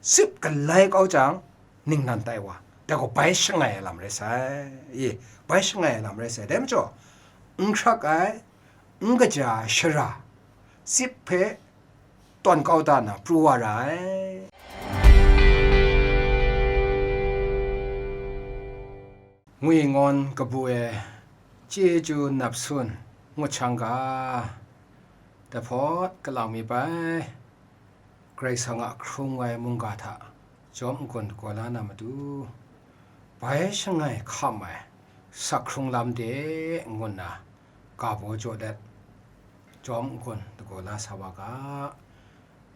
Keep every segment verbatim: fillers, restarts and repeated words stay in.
Sip galai kau jang, ningnan tai wa, dai gaw bai shangai ai lam rai sai. I, bai shangai ai lam rai sai. Dai majaw, n hkrak ai, n kaja ai shara, sip hpe tawn kau da na pru wa ra ai. Ngwi ngawn kabu e chyeju nap sun ngut shang ga, dahpawt kalang mi bai, Karai Kasang a hkrung ai mungga hta jawm n-gun daw la na matu, bai shangai hkam ai sak hkrung lam de ngu nna, ga baw jaw let, jawm n-gun daw la sa wa ga.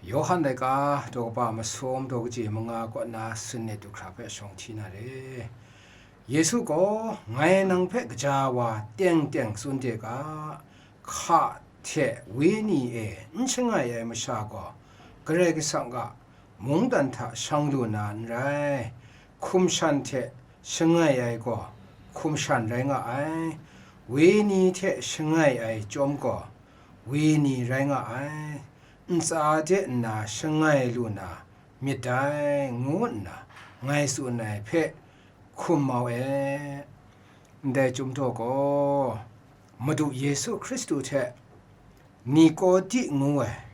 Yawhan laika daw kaba masum daw kaji manga kaw na sanit du hkra hpe shawng hti na re. Yesu gaw, "Ngai nang hpe kaja wa teng teng tsun de ga, hka hte wenyi e n shangai ai masha gaw, Karai Kasang a mungdan hta shang lu na n rai. Hkum shan hte shangai ai gaw, hkum shan rai nga ai; wenyi hte shangai ai chyawm gaw, wenyi rai nga ai. Ntsa de nna shangai lu na myit dai," ngu nna ngai tsun ai hpe hkum mau e. Ndai Chyum Daw gaw, Madu Yesu Hkristu hte Nikodi ngu ai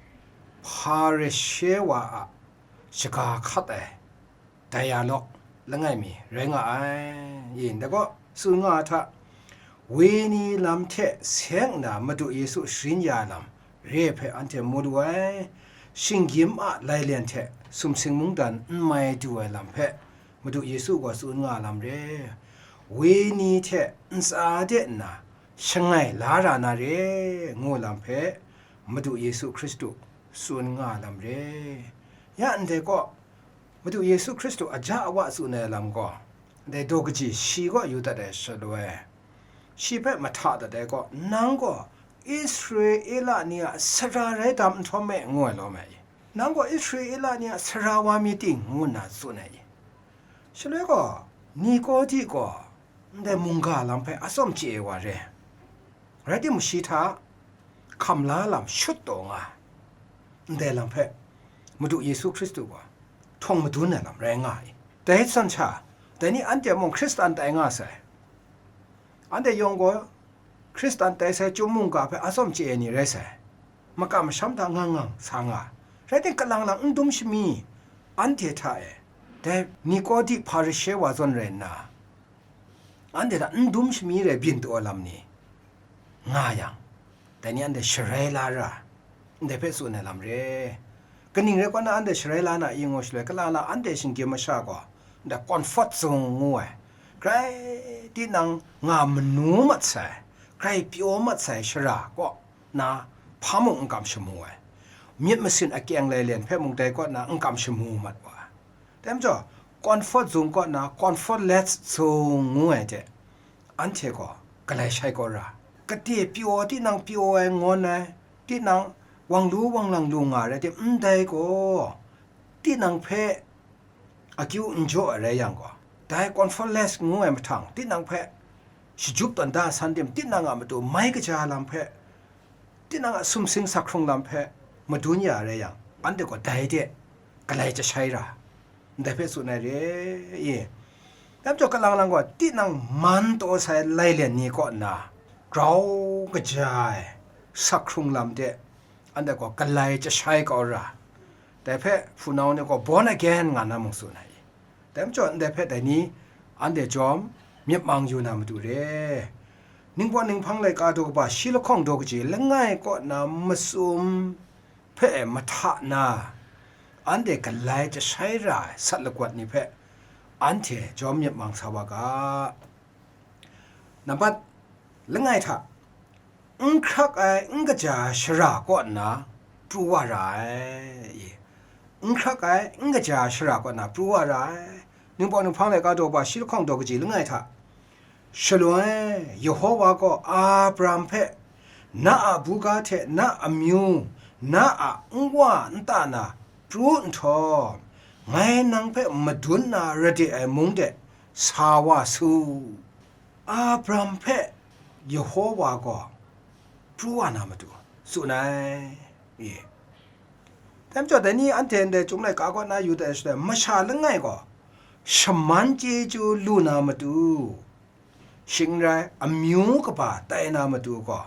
Hparishe wa a shaga hkat ai dialogue langai mi rai nga ai. Yin dai gaw, tsun nga ai hta, wenyi lam hte seng nna Madu Yesu sharin ya ai lam re ai hpe anhte mu lu ai. Shinggyim a lailen hte sumsing mungdan n mai du ai lam hpe Madu Yesu gaw tsun nga ai lam re. Wenyi hte ntsa de nna shangai la ra na re, ngu lam hpe Madu Yesu Hkristu tsun nga ai lam re. Ya ndai gaw, Madu Yesu Hkristu a ja a wa tsun ai lam gaw, dai daw kaji shi kaw yu dat ai shaloi, shi hpe mahta dat ai gaw, "Nang gaw Israela ni a sara rai dam nhtawm me," ngu ai lawm ai i? "Nang gaw Israela ni a sara wa mi ting?" ngu nna tsun ai i? Shaloi gaw, Nikodi gaw ndai mungga lam hpe atsawm chye ai wa re. Rai timung, shi hta hkam la lam shut taw nga ai, ndai lam hpe Madu Yesu Hkristu gaw htawng madun ai lam rai nga ai. Dai zawn sha, dai ni anhte mung Hkristan tai nga sai. Anhte yawng gaw Hkristan tai sai Chyum mungga hpe atsawm chye ai ni rai sai. Makam masham hta ngang ngang sa nga ai. Rai timung, kalang lang n dum shami anhte hta e, dai Nikodi Hparishe wa zawn rai nna, anhte hta n dum shami rai byin taw ai lam ni nga yang, dai ni anhte sharai la ra, ndai hpe tsun ai lam re. Kaning rai kaw na, anhte sharai la na i ngu shaloi, kalang lang anhte shinggyim masha gaw, ndai comfort zone ngu ai, grai tinang nga manu mat sai, grai pyaw mat sai shara kaw na hpa mung n kam shamu ai, myit masin akyeng lailen hpe mung dai kaw na n kam shamu mat wa ai. Dai majaw, comfort zone kaw na comfortless zone ngu ai hte, anhte gaw galai shai kau ra. Kade pyaw, tinang pyaw ai ngawn ai, tinang wang lu wang lang lu nga ai rai timung, ndai gaw tinang hpe akyu n jaw ai rai yang gaw, dai comfortless ngu ai mahtang, tinang hpe shajut tawn da san tim, tinang a matu mai kaja lam hpe, tinang a sumsing sak hkrung lam hpe madun ya ai rai yang, anhte gaw dai de galai jashai ra, ndai hpe tsun ai re i. Dai majaw, kalang lang gaw, tinang man taw sai lailen ni kaw nna grau kaja ai sak hkrung lam de anhte gaw galai jashai kau ra, dai hpe hpunau ni gaw born again nga na mung tsun ai i. Dai majaw, ndai hpe dai ni anhte jawm myit mang yu na matu re. Ningpawt Ninghpang laika daw kaba shi lahkawng daw kaji langai kaw na masum hpe mahta na, anhte galai jashai ra ai sat lagawt ni hpe anhte jawm myit mang sa wa ga. Nambat langai hta, n hkrak ai n kaja ai shara kaw nna pru wa ra ai. N hkrak ai n kaja ai shara kaw nna pru wa ra ai. Ningpawt Ninghpang laika daw kaba shi lahkawng daw kaji langai hta, shaloi Yehowa gaw Abraham hpe, "Na a buga hte na amyu, na a nwa nta na pru nhtawm, ngai nang hpe madun na rade ai mung de sa wa su." Abraham hpe Yehowa gaw pru wa na matu tsun ai. E, Dai majaw, dai ni anhte ndai Chyum laika kaw na yu dat ai shaloi, masha langai gaw shaman chyeju lu na matu, shing n rai, amyu kaba tai na matu gaw,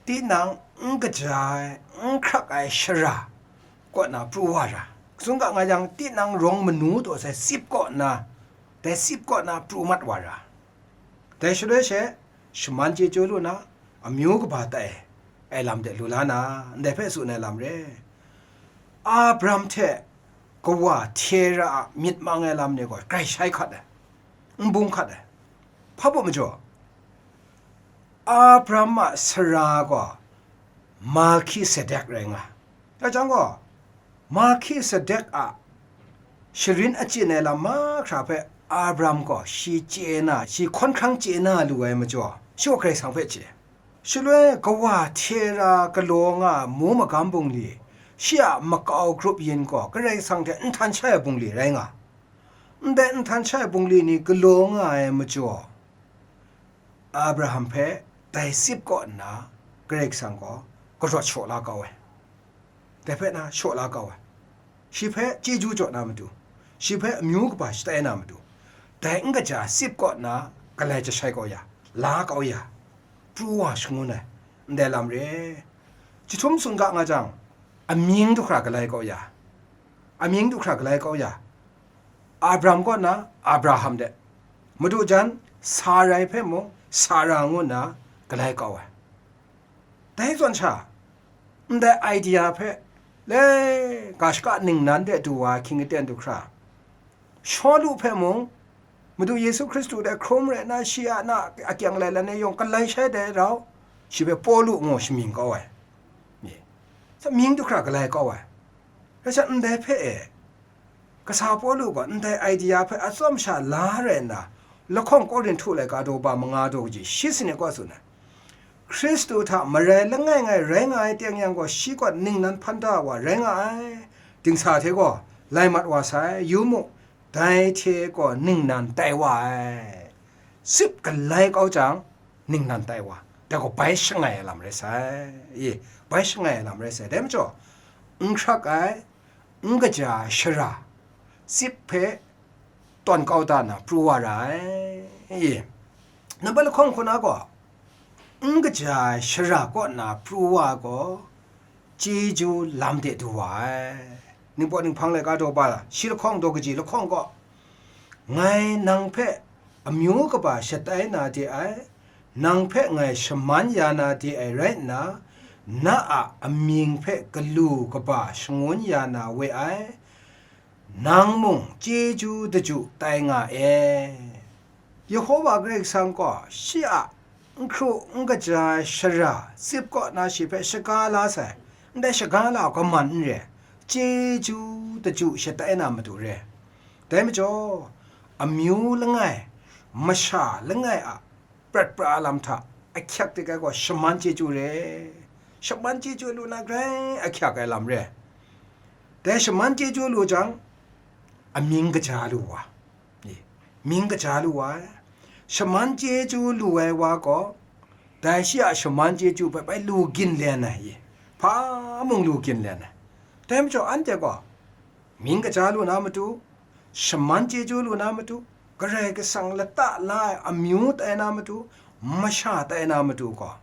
tinang n kaja ai, n hkrak ai shara kaw na pru wa ra. Kazun ga nga yang, tinang rawng manu taw sai tsip kaw na, dai tsip kaw na pru mat wa ra. Dai shaloi she, shaman chyeju lu na, amyu kaba tai ai lam de lu la na, ndai hpe tsun ai lam re. Abraham hte kawa Tera a myit mang ai lam ni gaw grai shai hkat ai, n bung hkat ai. Hpa baw majaw, Abraham a sara gaw Melhkisedek rai nga. Dai jang gaw, Melhkisedek a sharin achyin ai lam mahkra hpe Abraham gaw shi chye na, shi hkawn hkrang chye na lu ai majaw, shi gaw Karai Kasang hpe chye. Shaloi kawa Tera galaw nga ai mu magam bungli, shi a makau grup yin gaw Karai Kasang hte nhtan shai ai bungli rai nga. Ndai nhtan shai ai bungli ni galaw nga ai majaw, Abraham hpe dai tsip kaw nna Karai Kasang gaw karawt shaw la kau ai. Dai hpe na shaw la kau ai. Shi hpe chyeju jaw na matu, shi hpe amyu kaba shatai na matu, dai n kaja tsip kaw nna galai jashai kau ya, la kau ya, pru wa shangun ai, ndai lam re. Jahtum tsun ga nga jang, amying du hkra galai kau ya, amying du hkra galai kau ya, Abraham kaw na Abraham de, madu jan Sarai hpe mung Sara ngu nna galai kau ai. Dai zawn sha, ndai idea hpe le ga shaka ningnan de du wa ai hkying aten du hkra, Shawlu hpe mung, Madu Yesu Hkristu dai hkrum rai nna, shi a na akyang lai lan e yawng galai shai dai rau, shi hpe Pawlu ngu shamying kau ai. Sa mying du hkra galai kau ai. Rai sha, ndai hpe e, kasa Pawlu gaw ndai idea hpe atsawm sha la rai nna, lahkawng Korinhtu laika daw ba manga daw kaji shi sanit kaw tsun ai. Hkristu hta marai langai ngai rai nga ai teng yang gaw, shi kaw ningnan hpan da wa rai nga ai. Dingsa hte gaw lai mat wa sai, yu mu, dai hte gaw ningnan tai wa ai. Tsip galai kau jang, ningnan tai wa, dai gaw bai shangai ai lam rai sai. E, bai shangai ai lam rai sai. Dai majaw, n hkrak ai, n kaja ai shara, tsip hpe tawn kau da na pru wa ra ai. E, nambat lahkawng hku na gaw, n kaja ai shara kaw na pru wa gaw, chyeju lam de du wa ai. Ningpawt ninghpang laika daw ba shi lahkawng daw kaji lahkawng gaw, ngai nang hpe amyu kaba shatai na de ai, nang hpe ngai shaman ya na de ai rai nna, na a amying hpe galu kaba shangun ya na we ai, nang mung chyeju daju tai nga e. Yehova Karai Kasang gaw shi a n hkru n kaja ai shara tsip kaw na shi hpe shaga la sai, ndai shaga la kaman n re, chyeju daju shatai na matu re. Dai majaw, amyu langai, masha langai a prat pra lam hta ahkyak dik ai gaw shaman chyeju re, shaman chyeju lu na grai ahkyak ai lam re. Dai shaman chyeju lu jang, amying kaja lu wa, e, mying kaja lu wa ai, shaman chyeju lu ai wa gaw, dai shi a shaman chyeju hpe bai lu ginlen ai, e, hpa mung lu ginlen ai. Dai majaw, anhte gaw mying kaja lu na matu, shaman chyeju lu na matu, Karai Kasang lata la ai amyu tai na matu, masha tai na matu gaw,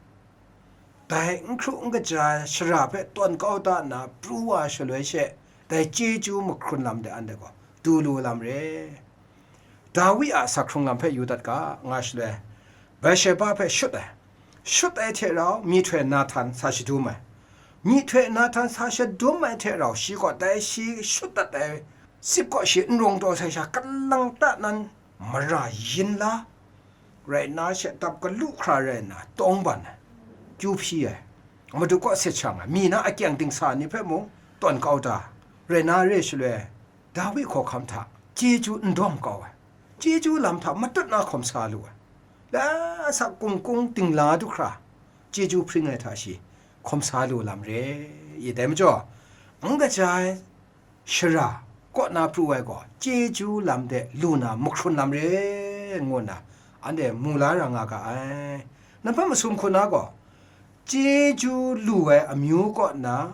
dai n hkru n kaja ai shara hpe tawn kau da nna pru wa shaloi she, dai chyeju mahkrun lam de anhte gaw du lu lam re. Dawi a asak hkrung lam hpe yu dat ga, nga shaloi, Batsheba hpe shut ai. Shut ai hte rau, myihtoi Nahtan sa shadum ai. Myihtoi Nahtan sa shadum ai hte rau, shi gaw dai shi shut dat ai tsip kaw shi n rawng taw sai sha, kalang ta nan mara yin la, rai nna she dap galu hkra rai nna, tawng ban ai, kyu hpyi ai, Madu kaw set shang ai, mi na akyang dingsa ni hpe mung tawn kau da, rai na re shaloi, Dawi hkawhkam hta chyeju n dawm kau ai, chyeju lam hta matut na hkawm sa lu ai, la asak kungkung dingla du hkra, chyeju hpring ai hta shi hkawm sa lu lam re. I dai majaw, n kaja ai shara kaw na pru ai gaw, chyeju lam de lu na mahkrun lam re, ngu nna anhte mu la ra nga ga ai. Nang hpe masum hku na gaw, chyeju lu ai amyu kaw na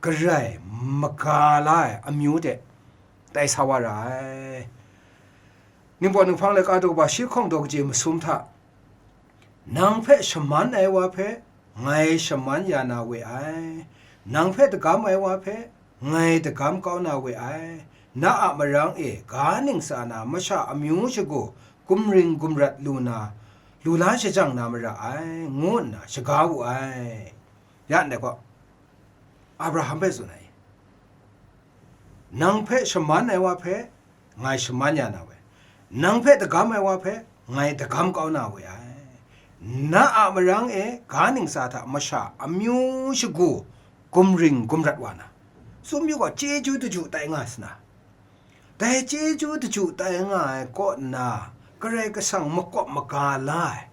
garai maga la ai amyu de tai sa wa ra ai. Ningpawt ninghpang laika daw kaba shi hkawng daw kaji masum hta, nang hpe shaman ai wa hpe ngai shaman ya na we ai, nang hpe dagam ai wa hpe ngai dagam kau na we ai, na a marang e ga ningsa na masha amyu shagu gumring gumrat lu na, lu la shajang na mara ai, ngu nna shaga wu ai. Ya ndai gaw, Abraham hpe tsun ai, nang hpe shaman ai wa hpe ngai shaman ya na we, nang hpe dagam ai wa hpe ngai dagam kau na we ai, na a marang e ga ningsa hta masha amyu shagu gumring gumrat wa na, sumyu gaw chyeju daju tai nga sa na, dai chyeju daju tai nga ai kaw nna, Karai Kasang makawp maga la ai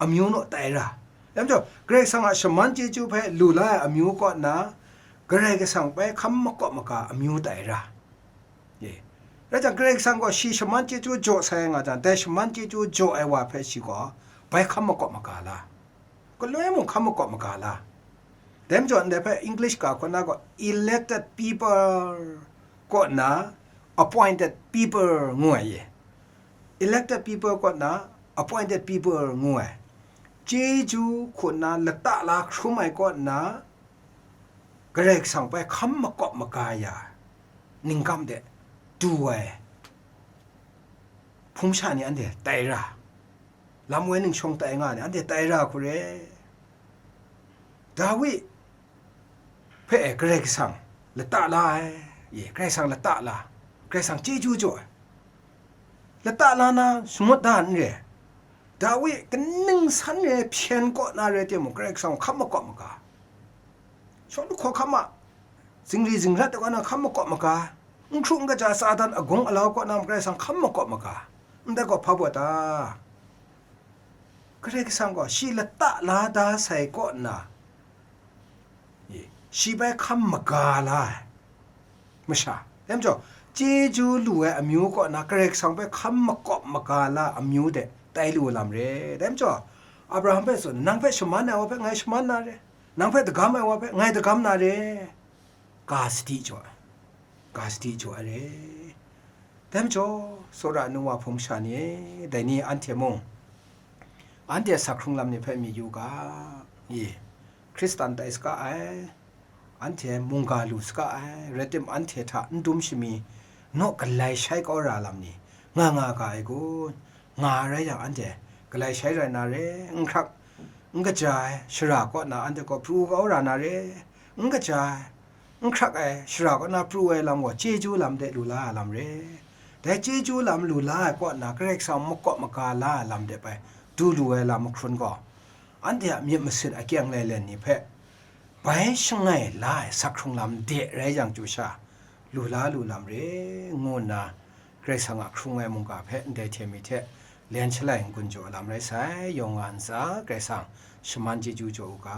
amyu naw tai ra. Dai majaw, Karai Kasang a shaman chyeju hpe lu la ai amyu kaw nna, Karai Kasang bai hkam makawp maga amyu tai ra. Ye. Rai jang, Karai Kasang gaw shi shaman chyeju jaw sai nga jang, dai shaman chyeju jaw ai wa hpe shi gaw bai hkam makawp maga la. Galoi mung hkam makawp maga la. Dai majaw, ndai hpe English ga hku na gaw, elected people kaw nna appointed people ngu ai ye. Elected people kaw nna appointed people ngu ai. Chyeju hku nna lata la hkrum ai kaw nna, Karai Kasang bai hkam makawp maga ya, ningkam de du ai hpung sha ni anhte tai ra, lam woi ningshawng tai nga ni anhte tai ra hku re. Dawi hpe e Karai Kasang lata la ai, ye, Karai Kasang lata la, Karai Kasang chyeju jaw ai, lata la na shangut da n re. Dawi kaning san re hpyen kaw na re timung, Karai Kasang hkam makawp maga. Shawlu hkawhkam a zingri zingrat ai kaw na hkam makawp maga, n hkru n kaja Satan agung alau kaw na Karai Kasang hkam makawp maga, ndai gaw hpa baw ta? Karai Kasang gaw shi lata la da sai kaw nna, shi bai hkam maga la ai masha, dai majaw, chyeju lu ai amyu kaw nna Karai Kasang bai hkam makawp maga la amyu de tai lu lam re. Dai majaw, Abraham hpe tsun, nang hpe shaman ai wa hpe ngai shaman na re, nang hpe dagam ai wa hpe ngai dagam na re, ga sadi jaw ai, ga sadi jaw ai re. Dai majaw, tsawra nu wa hpung sha ni e, dai ni anhte mung, anhte a sakhkrung lam ni hpe mi yu ga, ye, Hkristan tai saga ai, anhte mungga lu saga ai, rai tim anhte hta n dum shami naw galai shai kau ra lam ni nga nga ga ai kun? Nga ai rai yang, anhte galai shai rai na re, n hkrak n kaja ai shara kaw na anhte gaw pru kau ra na re, n kaja ai, n hkrak ai shara kaw na pru ai lam gaw chyeju lam de lu la ai lam re. Dai chyeju lam lu la ai kaw na Karai Kasang makawp maga la ai lam de bai du lu ai lam mahkrun gaw, anhte a myit masin akyang lailen ni hpe bai shangai la ai sakhkrung lam de rai yang chyu sha, lu la lu lam re, ngu nna Karai Kasang a hkrung ai mungga hpe ndai hte mi hte len shalai n-gun jaw lam rai sai. Yawng nga ntsa, Karai Kasang shaman chyeju jaw u ga.